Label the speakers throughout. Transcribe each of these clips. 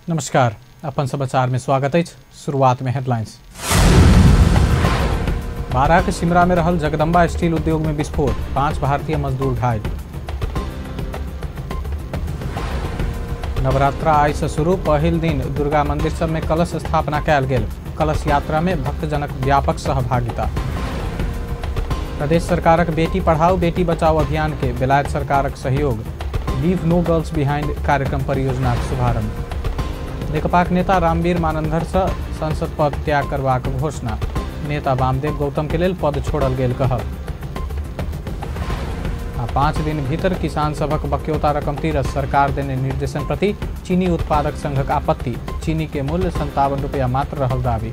Speaker 1: नमस्कार, अपन समाचार में स्वागत है। शुरुआत में हेडलाइंस। बारा के सिमरा में रहल जगदम्बा स्टील उद्योग में विस्फोट, 5 भारतीय मजदूर घायल। नवरात्रा आइ से शुरू, पहिल दिन दुर्गा मंदिर सब में कलश स्थापना कयल गेल। कलश यात्रा में भक्तजनक व्यापक सहभागिता। प्रदेश सरकारक बेटी पढ़ाओ बेटी बचाओ अभियान के बेलायत सरकारक सहयोग, लीव नो गर्ल्स बिहाइंड कार्यक्रम परियोजनाक शुभारंभ। नेकपाक नेता रामवीर मानंधर से संसद पद त्याग करबाक घोषणा, नेता वामदेव गौतम के लेल पद छोड़ल गेल कहब। आ 5 दिन भीतर किसान सभक बक्यौता रकम तीरस सरकार देने निर्देशन प्रति चीनी उत्पादक संघक आपत्ति, चीनी के मूल्य 57 रुपया मात्र रहल दावी।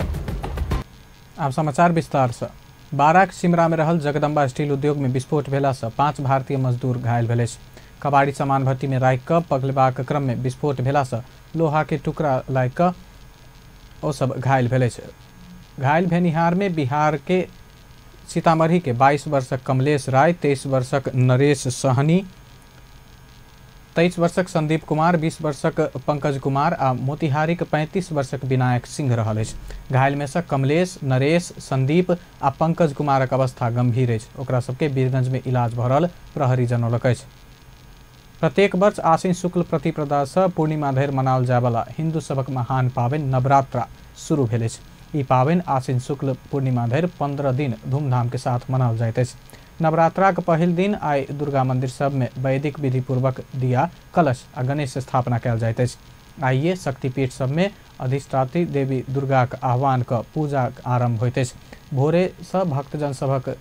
Speaker 1: आब समाचार विस्तार से। बाराक सिमरा में रहल जगदम्बा स्टील उद्योग में विस्फोट भेला से 5 भारतीय मजदूर घायल भेल। कबाड़ी सामान भट्टी में राखि कऽ पघलेबाक क्रम में विस्फोट भेला से लोहा के टुकड़ा लागि कऽ ओ सब घायल भेल। घायल भेनिहार में बिहार के सीतामढ़ी के 22 वर्षक कमलेश राय, 23 वर्षक नरेश सहनी, 23 वर्षक संदीप कुमार, 20 वर्षक पंकज कुमार आ मोतिहारी के 35 वर्षक विनायक सिंह रहल अछि। घायल में से कमलेश, नरेश, संदीप आ पंकज कुमारक अवस्था गंभीर अछि। ओकरा सबके वीरगंज में इलाज भऽ रहल प्रहरी जनौलक अछि। प्रत्येक वर्ष आश्विन शुक्ल प्रतिपदा से पूर्णिमा धरि मनाओल जायवला हिंदू सभक महान पाबनि नवरात्रा शुरू भेल अछि। ई पाबनि आश्विन शुक्ल पूर्णिमा धरि 15 दिन धूमधाम के साथ मनाओल जाइत अछि। नवरात्राक पहिल दिन आइ दुर्गा मंदिर सब में वैदिक विधि पूर्वक दिया, कलश आ गणेश स्थापना कयल जाइत अछि। आइए शक्तिपीठ सब में अधिष्ठात्री देवी दुर्गाक आह्वान क पूजा आरंभ होइत अछि। भोरे से भक्तजन सभक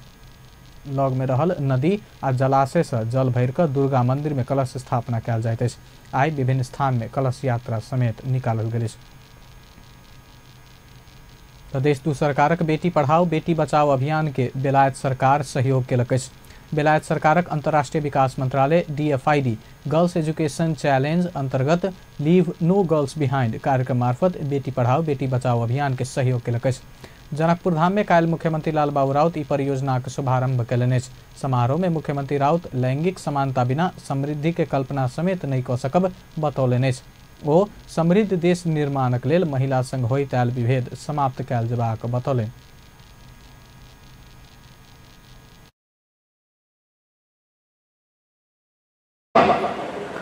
Speaker 1: लग में रहल नदी आ जलाशय से जल भरि कऽ दुर्गा मंदिर में कलश स्थापना कयल जाइत अछि। आइ विभिन्न स्थान में कलश यात्रा समेत निकालल गेल अछि। प्रदेश 2 सरकारक बेटी पढ़ाओ बेटी बचाओ अभियान के बेलायत सरकार सहयोग केलक अछि। बेलायत सरकारक अंतर्राष्ट्रीय विकास मंत्रालय डीएफआईडी गर्ल्स एजुकेशन चैलेंज अंतर्गत लीव नो गर्ल्स बिहाइंड कार्यक्रम मार्फत बेटी पढ़ाओ बेटी बचाओ अभियान के सहयोग केलक अछि। जनकपुर धाम में काल्हि मुख्यमंत्री लालबाबू राउत ई परियोजनाक शुभारंभ कयलनि अछि। समारोह में मुख्यमंत्री राउत लैंगिक समानता बिना समृद्धि के कल्पना समेत नहि कऽ सकब बतौलनि अछि। ओ समृद्ध देश निर्माणक लेल महिला संग होइत आयल विभेद समाप्त कयल जेबाक बतौलनि।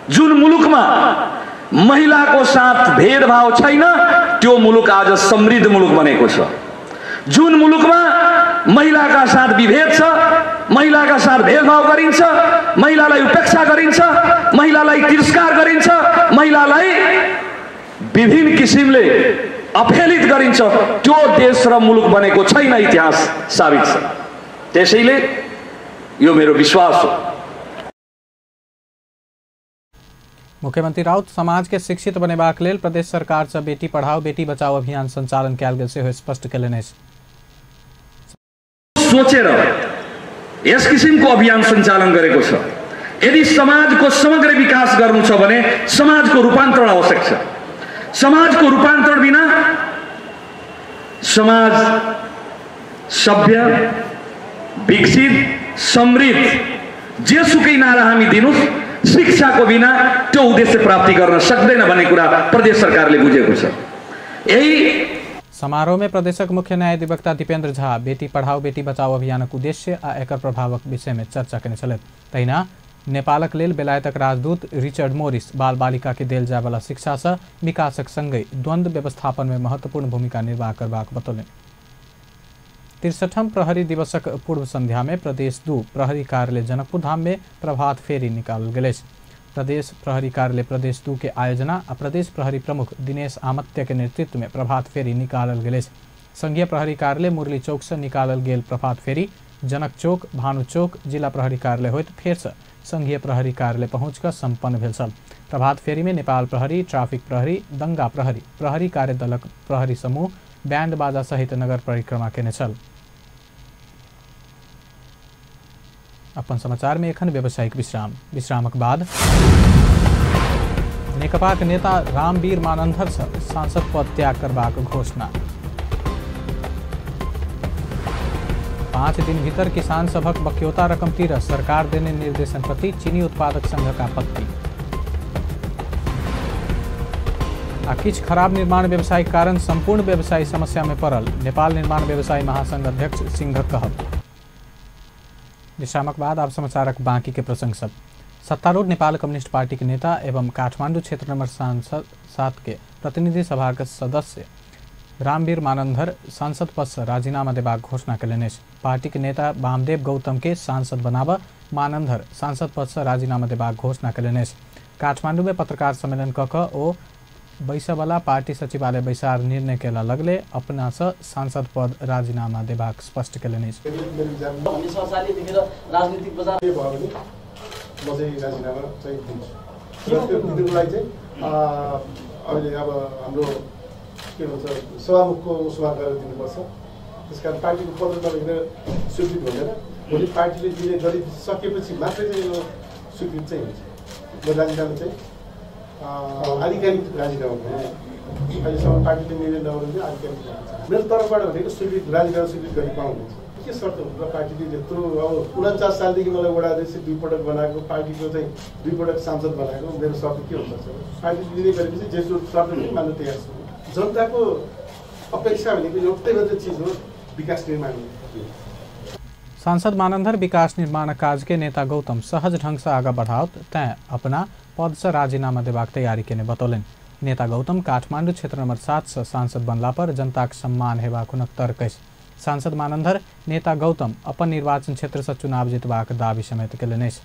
Speaker 2: जुन मुलुकमा महिलाको साथ भेदभाव छैन त्यो मुलुक आज समृद्ध मुलुक बनेको छ। जुन मुलुकमा महिलाका साथ विभेद छ, महिलाका साथ भेदभाव गरिन्छ, महिलालाई उपेक्षा गरिन्छ, महिलालाई तिरस्कार गरिन्छ, महिलालाई विभिन्न किसिमले अपहेलित गरिन्छ, त्यो देश र मुलुक बनेको छैन, इतिहास साबित छ। त्यसैले यो मेरो विश्वास हो।
Speaker 1: मुख्यमंत्री राउत समाज के शिक्षित बनेबाक लेल प्रदेश सरकार से बेटी पढ़ाओ बेटी बचाओ अभियान संचालन कयल गेल सेहो स्पष्ट कयलनि अछि।
Speaker 2: सोचेर यस किसिमको अभियान सञ्चालन गरेको छ। यदि समाजको समग्र विकास गर्नु छ भने समाजको रूपान्तरण आवश्यक छ। समाजको रूपान्तरण बिना समाज सभ्य, विकसित, समृद्ध जेसुकै नारा हामी दिनुस्, शिक्षाको बिना त्यो उद्देश्य प्राप्ति गर्न सक्दैन भन्ने कुरा प्रदेश सरकारले बुझेको छ। यही
Speaker 1: समारोह में प्रदेशक मुख्य न्यायाधिवक्ता दीपेंद्र झा बेटी पढ़ाओ बेटी बचाओ अभियानक उद्देश्य आ एकर प्रभावक विषय में चर्चा केने छलथि। तहिना नेपालक लेल बेलायतक राजदूत रिचर्ड मोरिस बाल बालिका के देल जायवला शिक्षा से विकासक संगहि द्वंद्व व्यवस्थापन में महत्वपूर्ण भूमिका निर्वाह करबाक बतौलनि। 63ठम प्रहरी दिवसक पूर्व संध्या में प्रदेश 2 प्रहरी कार्यालय जनकपुर धाम में प्रभात फेरी निकालल गेल अछि। प्रदेश प्रहरी कार्यालय प्रदेश 2 के आयोजना आ प्रदेश प्रहरी प्रमुख दिनेश आमत्य के नेतृत्व में प्रभात फेरी निकालल गेल अछि। संघीय प्रहरी कार्यालय मुरली चौक से निकालल गेल प्रभात फेरी जनक चौक, भानु चौक, जिला प्रहरी कार्यालय होइत फेर से संघीय प्रहरी कार्यालय पहुँच कऽ सम्पन्न भेल छल। प्रभात फेरी में नेपाल प्रहरी, ट्राफिक प्रहरी, दंगा प्रहरी, प्रहरी कार्यदलक प्रहरी समूह, बैंड बाजा सहित नगर परिक्रमा केने छल। अपन समाचार में एखन व्यावसायिक विश्राम। विश्रामक बाद नेकपाक नेता रामवीर मानंधर से सांसद पद त्याग करबाक घोषणा। 5 दिन भीतर किसान सभक बक्यौता रकम तीरस सरकार देने निर्देशन प्रति चीनी उत्पादक संघक आपत्ति। आ किछु खराब निर्माण व्यवसायिक कारण संपूर्ण व्यवसायी समस्या में पड़ल, नेपाल निर्माण व्यवसायी महासंघ अध्यक्ष सिंहक कहब। विश्रामक बाद आप समाचारक बाकी के प्रसंग सब। सत्तारूढ़ नेपाल कम्युनिस्ट पार्टी के नेता एवं काठमांडू क्षेत्र नंबर 7 के प्रतिनिधि सभा के सदस्य रामवीर मानन्धर सांसद पद से राजीनामा देबाक घोषणा कयलनि अछि। पार्टी के नेता वामदेव गौतम के सांसद बनाबऽ मानन्धर सांसद पद से राजीनामा देबाक घोषणा कयलनि अछि। काठमांडू में पत्रकार सम्मेलन कऽ कऽ ओ बैसयवला पार्टी सचिवालय बैसार निर्णय केला लगले अपना से सांसद पद राजीनामा देबाक स्पष्ट कयलनि अछि।
Speaker 3: के भन्छ सभामुखको उसमा गएर दिनुपर्छ, त्यसकारण पार्टीको पद नभइकन स्वीकृत हुँदैन। भोलि पार्टीले दिने गरिसकेपछि मात्रै चाहिँ यो स्वीकृत चाहिँ हुन्छ। म राजीनामा चाहिँ आधिकारिक राजीनामा भयो, अहिलेसम्म पार्टीले निर्णय नगर्नु चाहिँ आधिकारिक हुन्छ। मेरो तर्फबाट भनेको स्वीकृत राजीनामा स्वीकृत गरी पाउनुहुन्छ। के शर्त हुन्छ पार्टीले त्यत्रो अब 49 सालदेखि मलाई वडा अध्यक्ष 2 पटक बनाएको, पार्टीको चाहिँ 2 पटक सांसद बनाएको, मेरो शर्त के हुनसक्छ? पार्टीले निर्णय गरेपछि जे शर्त पनि मान्न तयार छु। जनताको अपेक्षा भनेको एउटै मात्र चिज हो, विकास निर्माण।
Speaker 1: सांसद मानन्धर विकास निर्माण काज के नेता गौतम सहज ढंग से आगा बढ़ाओत तैं अपना पद से राजीनामा देबाक तैयारी केने बतौलनि। नेता गौतम काठमांडू क्षेत्र नंबर 7 से सांसद बनला पर जनताक सम्मान हेबाक हुनक तर्क अछि। सांसद मानन्धर नेता गौतम अपन निर्वाचन क्षेत्र से चुनाव जीतबाक दावी समेत केलनि अछि।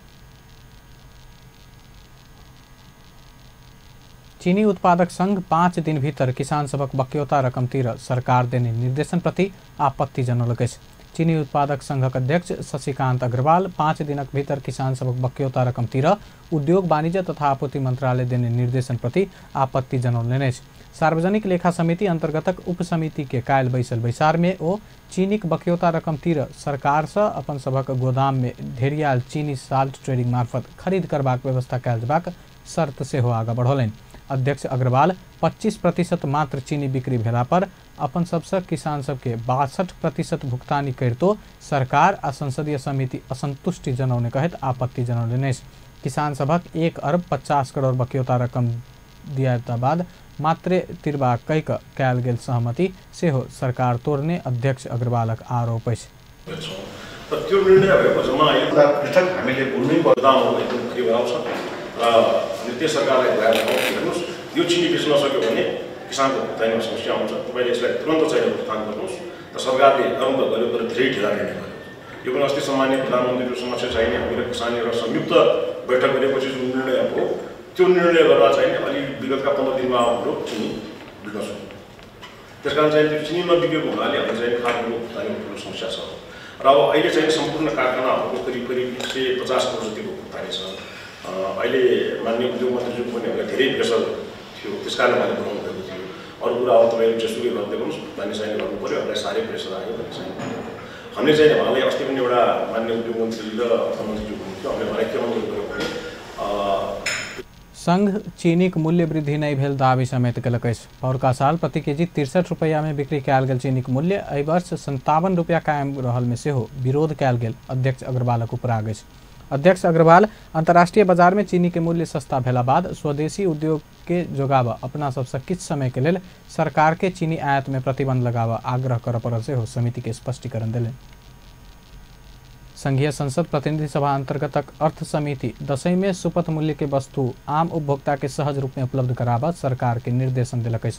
Speaker 1: चीनी उत्पादक संघ 5 दिन भीतर किसान सभक बक्यौता रकम तिर सरकार देने निर्देशन प्रति आपत्ति जनौलक अछि। चीनी उत्पादक संघक अध्यक्ष शशिकांत अग्रवाल 5 दिनक भीतर किसान सभक बक्यौता रकम तिर उद्योग वाणिज्य तथा आपूर्ति मंत्रालय देने निर्देशन प्रति आपत्ति जनौलनि अछि। सार्वजनिक लेखा समिति अंतर्गतक उप समिति के काल्हि बैसल बैसार में ओ चीनीक बक्यौता रकम तिर सरकार से अपन सभक गोदाम में ढेरियाल चीनी साल्ट ट्रेडिंग मार्फत खरीद करबाक व्यवस्था कयल जेबाक शर्त सेहो आगाँ बढ़ौलनि। अध्यक्ष अग्रवाल 25% मात्र चीनी बिक्री भेला पर अपन सबसँ किसान सबके 62% भुगतानी करितो सरकार आ संसदीय समिति असंतुष्टि जनौने कहैत आपत्ति जनौलनि अछि। किसान सभक 1 अरब 50 करोड़ बक्यौता रकम दियाबता बाद मात्रे तिरबा कहि कऽ कयल गेल सहमति सेहो सरकार तोड़ने अध्यक्ष अग्रवालक आरोप अछि।
Speaker 4: त्यो निर्णय भएको जम्मा पृथक हामीले बोल्नै पर्दा एकदम खरिब र त्यो सरकारलाई भएर हेर्नुहोस्, यो चिनी बेच्न नसक्यो भने किसानको भुक्तानीमा समस्या आउँछ, तपाईँले यसलाई तुरन्त चाहिने भुक्तान गर्नुहोस्। त सरकारले गर्नु त गर्यो, तर धेरै ढिला निर्णय गर्यो। यो पनि अस्ति सम्माननीय प्रधानमन्त्रीको समक्ष चाहिने हामी र किसान एउटा संयुक्त बैठक गरेपछि जुन निर्णय हो त्यो निर्णय गर्दा चाहिँ अलि विगतका 15 दिनमा हाम्रो चिनी बिक्न सक्यो। त्यस कारण चाहिँ त्यो चिनी नबिकेको हुनाले हाम्रो चाहिँ खाद्यान्नको भुक्तानीको ठुलो समस्या छ। र अब अहिले चाहिँ सम्पूर्ण कारखानाहरूको करिब करिब 150 करोड जतिको भुक्तानी छ। अहिले माननीय उद्योग मन्त्रीज्यूको पनि हामीलाई धेरै प्रेसर थियो, त्यस कारण उहाँले बोलाउनु भएको थियो। अरू कुरा अब तपाईँहरू जेसुकै गर्दै गर्नुहोस्, भुक्तानी चाहिने गर्नु पऱ्यो, हामीलाई साह्रै प्रेसर आयो भन्ने चाहिँ हामीले चाहिँ उहाँलाई अस्ति पनि एउटा माननीय उद्योग मन्त्री र अर्थमन्त्रीज्यू हुनुहुन्थ्यो, हामीले उहाँलाई के अनुरोध गर्यौँ भने
Speaker 1: संघ चीनीक मूल्य वृद्धि नहि भेल दावी समेत केलक अछि। पौरका साल प्रति केजी 63 रुपैया में बिक्री कयल गेल चीनीक मूल्य एहि वर्ष 57 रुपैया कायम रहल में सेहो विरोध कयल गेल अध्यक्ष अग्रवालक उपराग अछि। अध्यक्ष अग्रवाल अंतर्राष्ट्रीय बाजार में चीनी के मूल्य सस्ता भेला बाद स्वदेशी उद्योग के जोगाबऽ अपना सबसँ किछु समय के लेल सरकार के चीनी आयात में प्रतिबंध लगाबऽ आग्रह करऽ पड़ल सेहो समिति के स्पष्टीकरण देलनि। संघीय संसद प्रतिनिधि सभा अंतर्गतक अर्थ समिति दसैँ में सुपथ मूल्य के वस्तु आम उपभोक्ता के सहज रूप में उपलब्ध कराबऽ सरकार के निर्देशन देलक अछि।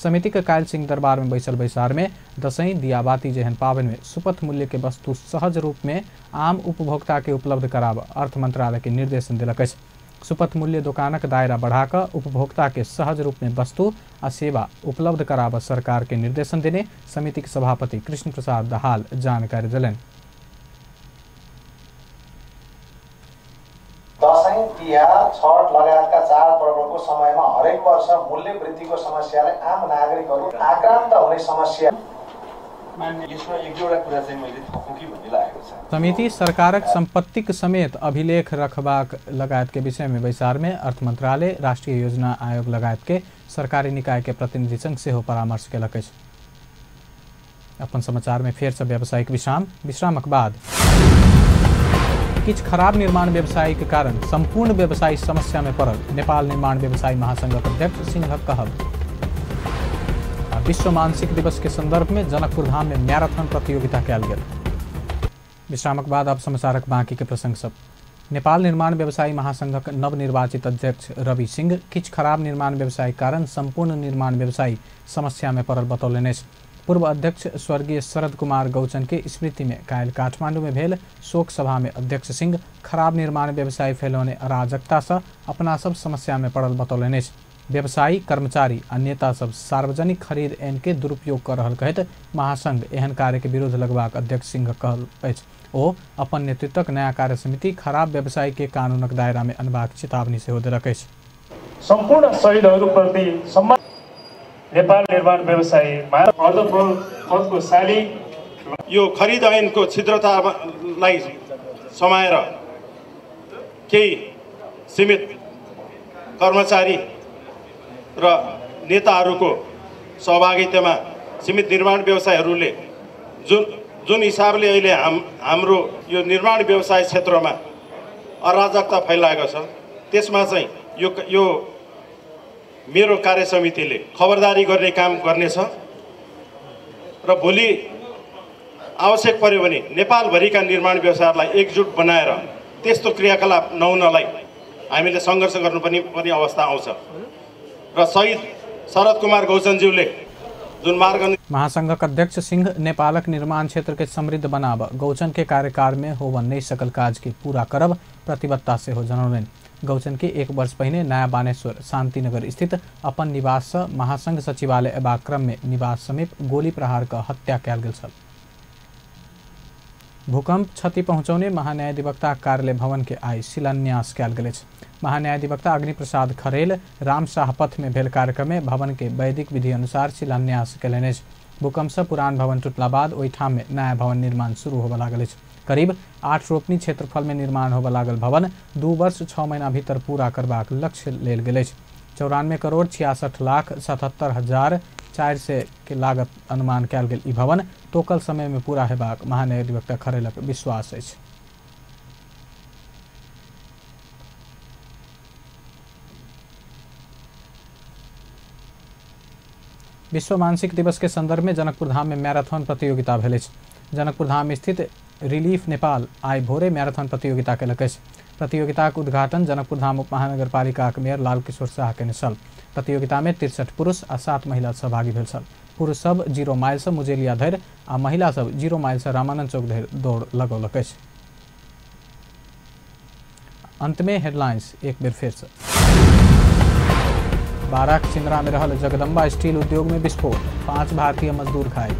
Speaker 1: समिति के काल्हि सिंह दरबार में बैसल बैसार में दसैँ दियाबाती जेहन पाबनि में सुपथ मूल्य के वस्तु सहज रूप में आम उपभोक्ता के उपलब्ध कराबऽ अर्थ मंत्रालय के निर्देशन देलक अछि। सुपथ मूल्य दोकानक दायरा बढ़ाकऽ उपभोक्ता के सहज रूप में वस्तु आ सेवा उपलब्ध कराबऽ सरकार के निर्देशन देने समिति के सभापति कृष्ण प्रसाद दाहाल जानकारी देलनि।
Speaker 5: दसैँ, तिहार, छठ लगायतका चाडपर्वको समयमा हरेक वर्ष मूल्य वृद्धिको समस्याले आम नागरिकहरू आक्रान्त हुने समस्या।
Speaker 6: यसमा एक दुईवटा कुरा चाहिँ मैले थपौँ कि भन्ने लागेको छ।
Speaker 1: समिति सरकारक संपत्तिक समेत अभिलेख रखबाक लगायत के विषय में बैसार में अर्थ मंत्रालय, राष्ट्रीय योजना आयोग लगायत के सरकारी निकाय के प्रतिनिधि संग सेहो परामर्श केलक अछि। अपन समाचार में फेर से व्यावसायिक विश्राम, विश्रामक बाद किछु खराब निर्माण व्यवसायी के कारण संपूर्ण व्यवसायी समस्या में पड़ल नेपाल निर्माण व्यवसायी महासंघक अध्यक्ष सिंहक कहब। विश्व मानसिक दिवस के संदर्भ में जनकपुर धाम में मैराथन प्रतियोगिता कयल गेल। विश्रामक बाद अब समाचारक बाकी के प्रसंग सब। नेपाल निर्माण व्यवसायी महासंघक नवनिर्वाचित अध्यक्ष रवि सिंह किछु खराब निर्माण व्यवसाय कारण संपूर्ण निर्माण व्यवसायी समस्या में पड़ल बतौलनि अछि। पूर्व अध्यक्ष स्वर्गीय शरद कुमार गौचन के स्मृति में काल्हि काठमांडू में भेल शोक सभा में अध्यक्ष सिंह खराब निर्माण व्यवसाय फैलौने अराजकता से अपना सब समस्या में पड़ल बतौलनि अछि। व्यवसायी, कर्मचारी आ नेता सब सार्वजनिक खरीद ऐन के दुरुपयोग कर रहल कहैत महासंघ एहन कार्य के विरोध लगबाक अध्यक्ष सिंह कहल अछि। ओ अपन नेतृत्वक नया कार्य समिति खराब व्यवसाय के कानूनक दायरा में अनबाक चेतावनी सेहो देलक अछि।
Speaker 7: सम्पूर्ण शहीदहरूप्रति सम्मान नेपाल निर्माण व्यवसायी अर्धको साली
Speaker 4: यो खरिद ऐनको छिद्रतालाई समाएर केही सीमित कर्मचारी र नेताहरूको सहभागितामा सीमित निर्माण व्यवसायीहरूले जुन हिसाबले अहिले हाम्रो यो निर्माण व्यवसाय क्षेत्रमा अराजकता फैलाएको छ, त्यसमा चाहिँ यो मेरो कार्य समितिले खबरदारी गर्ने काम गर्नेछ र भोलि आवश्यक पर्यो भने नेपालभरिका निर्माण व्यवसायहरूलाई एकजुट बनाएर त्यस्तो क्रियाकलाप नहुनलाई हामीले सङ्घर्ष गर्नुपर्ने पनि अवस्था आउँछ र शहीद शरद कुमार गौचनज्यूले जुन मार्ग।
Speaker 1: महासंघक अध्यक्ष सिंह नेपालक निर्माण क्षेत्र के समृद्ध बनाब गौचन के कार्यकाल में होब नहि सकल काज के पूरा करब प्रतिबद्धता सेहो जनौलनि। गौचन के एक वर्ष पहिने नया बानेश्वर शांतिनगर स्थित अपन निवास से महासंघ सचिवालय अयबाक क्रम में निवास समीप गोली प्रहार क हत्या कयल गेल छल। भूकंप क्षति पहुँचौने महान्यायाधिवक्ता कार्यालय भवन के आइ शिलान्यास कयल गेल अछि। महान्यायाधिवक्ता अग्निप्रसाद खरेल रामशाह पथ में भेल कार्यक्रम में भवन के वैदिक विधि अनुसार शिलान्यास कयलनि अछि। भूकंप से पुरान भवन टूटला बाद ओहिठाम में नया भवन निर्माण शुरू होबय लागल अछि। करीब 8 रोपनी क्षेत्रफल में निर्माण होबय लागल भवन 2 वर्ष 6 महीना भीतर पूरा करबाक लक्ष्य लेल गेल अछि। 94,66,77,400 के लागत अनुमान कयल गेल ई भवन तोकल समय में पूरा हेबाक महान्यायाधिवक्ता खरेलक विश्वास अछि। विश्व मानसिक दिवस के संदर्भ में जनकपुर धाम में मैराथन प्रतियोगिता भेल अछि। जनकपुर धाम स्थित रिलीफ नेपाल आइ भोरे मैराथन प्रतियोगिता कयलक अछि। प्रतियोगिताक उद्घाटन जनकपुर धाम उपमहानगरपालिकाक मेयर लालकिशोर शाह केने छल। प्रतियोगिता में 63 पुरुष आ 7 महिला सहभागी भेल छल। पुरुष सब 0 माइल से मुजेलिया धरि आ महिला सब 0 माइल से रामानंद चौक धरि दौड़ लगौलक अछि। अंत में हेडलाइंस एक बेर फेर से। बाराक सिमरा में रहल जगदम्बा स्टील उद्योग में विस्फोट, 5 भारतीय मजदूर घायल।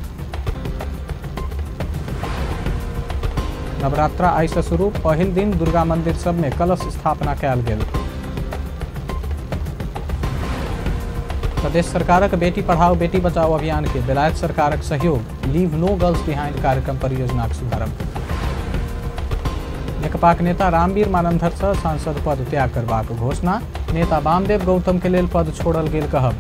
Speaker 1: नवरात्रा आइ से शुरू, पहिल दिन दुर्गा मंदिर सब में कलश स्थापना कयल गेल। प्रदेश सरकारक बेटी पढ़ाओ बेटी बचाओ अभियान के बेलायत सरकारक सहयोग, लीव नो गर्ल्स बिहाइंड कार्यक्रम परियोजनाक शुभारंभ। नेकपाक नेता रामवीर मानंधर से सांसद पद त्याग करबाक घोषणा, नेता वामदेव गौतम के लेल पद छोड़ल गेल कहब।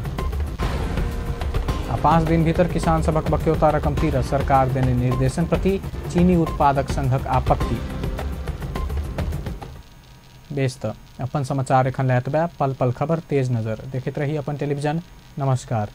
Speaker 1: आ 5 दिन भीतर किसान सभक बक्यौता रकम तीर सरकार देने निर्देशन प्रति चीनी उत्पादक संघक आपत्ति। बेस त अपन समाचार एखन लए एतबे। पल पल खबर तेज नजर देखैत रही अपन टेलीविजन। नमस्कार।